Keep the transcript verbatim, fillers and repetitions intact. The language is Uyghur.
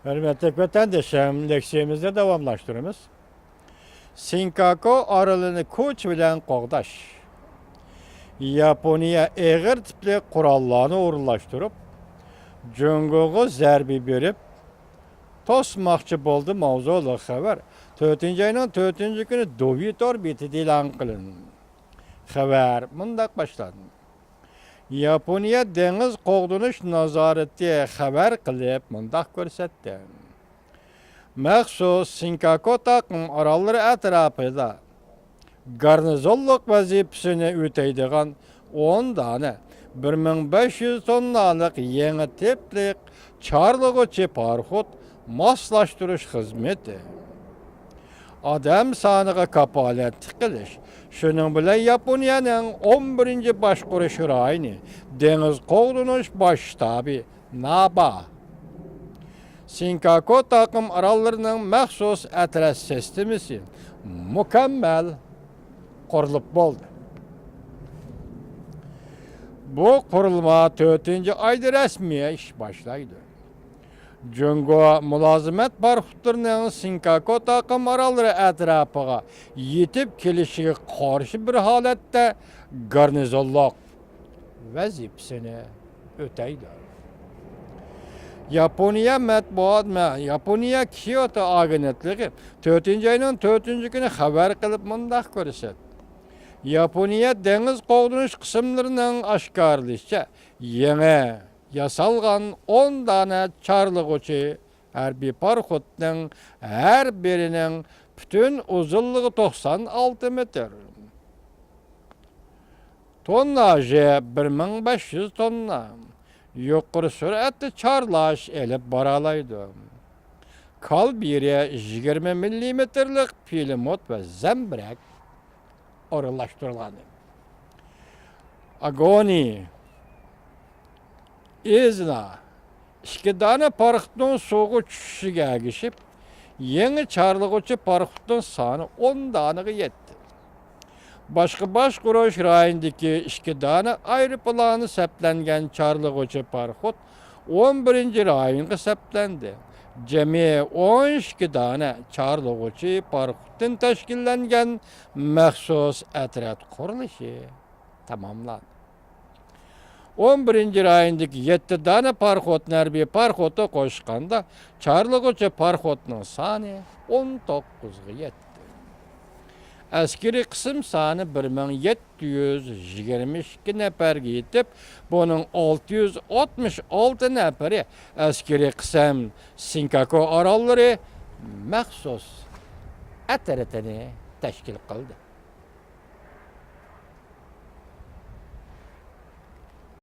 ھۆرمەتلىك ۋەتەندىشىم، لېكسىيەمىزنى داۋاملاشتۇرىمىز. سېنكاكۇ ئارىلىنى كوچا بىلەن قوغداش. ياپونىيە ئېغىر تىپلىق قوراللارنى ئورۇنلاشتۇرۇپ، جۇڭگوغا زەربە بېرىپ، توسماقچى بولدى ماۋزۇلۇق خەۋەر تۆتىنچى ئاينىڭ تۆتىنچى كۈنى دوۋيې تور بېتىدە ئېلان قىلىندى. خەۋەر مۇنداق باشلاندى. ياپونىيە دېڭىز قوغدىنىش نازارىتى خەۋەر قىلىپ مۇنداق كۆرسەتتى. مەخسۇس سېنكاكۇ تاقىم ئاراللىرى ئەتراپىدا گارنىزونلۇق ۋەزىپىسىنى ئۆتەيدىغان ئون دانە بىر مىڭ بەش يۈز توننالىق يېڭى تىپلىق چارلىغۇچى پاراخوت ماسلاشتۇرۇش خىزمىتى. ئادەم سانىغا كاپالەتلىك قىلىش، شۇنىڭ بىلەن ياپونىيەنىڭ ئون بىرىنچى باشقۇرۇش رايونى دېڭىز قوغدىنىش باش شتابى نابا، سېنكاكۇ تاقىم ئاراللىرىنىڭ مەخسۇس ئەترەت سىستېمىسى مۇكەممەل قۇرۇلۇپ بولدى. بۇ قۇرۇلما تۆتىنچى ئايدا رەسمىي ئىش باشلايدۇ. جۇڭگو مۇلازىمەت پاراخوتلىرىنىڭ سېنكاكۇ تاقىم ئاراللىرى ئەتراپىغا يېتىپ كېلىشىگە قارشى بىر ھالەتتە گارنىزونلۇق ۋەزىپىسىنى ئۆتەيدۇ. ياپونىيە مەتبۇئات، ياپونىيە كيوتو ئاگېنتلىقى تۆتىنچى ئاينىڭ تۆتىنچى كۈنى خەۋەر قىلىپ مۇنداق كۆرسەتتى. ياپونىيە دېڭىز قوغدىنىش قىسىملىرىنىڭ ئاشكارىلىشىچە، يېڭى ياسالغان ئون دانە چارلىغۇچى ھەربىي پاراخوتنىڭ ھەر بىرىنىڭ پۈتۈن ئۇزۇنلۇقى توقسان ئالتە مېتىر، تونناژى بىر مىڭ بەش يۈز توننا، يۇقىرى سۈرئەتتە چارلاش ئېلىپ بارالايدۇ. كالبىرى يىگىرمە مىللىمېتىرلىق پىلىموت ۋە زەمبىرەك ئورۇنلاشتۇرۇلغان. ئاگونى، ئىزنا، ئىككى دانە پاراخوتنىڭ سۇغا چۈشۈشىگە ئەگىشىپ، يېڭى چارلىغۇچى پاراخوتنىڭ سانى ئون دانىغا يەتتى. باشقا باشقۇرۇش رايونىدىكى ئىككى دانە ئايروپىلانى سەپلەنگەن چارلىغۇچى پاراخوت ئون بىرىنچى رايونغا سەپلەندى. جەمئىي ئون ئىككى دانە چارلىغۇچى پاراخوتتىن تەشكىللەنگەن مەخسۇس ئەترەت قۇرۇلۇشى تاماملاندى. ئون بىرىنچى رايوندىكى يەتتە دانە پاراخوتنى ھەربىي پاراخوتقا قوشقاندا، چارلىغۇچى پاراخوتنىڭ سانى ئون توققۇزغا يەتتى. ئەسكىرىي قىسىم سانى بىر مىڭ يەتتە يۈز يىگىرمە ئىككى نەپەرگە يېتىپ، بۇنىڭ ئالتە يۈز ئاتمىش ئالتە نەپىرى ئەسكىرىي قىسىم سېنكاكۇ ئاراللىرى مەخسۇس ئەترىتىنى تەشكىل قىلدى.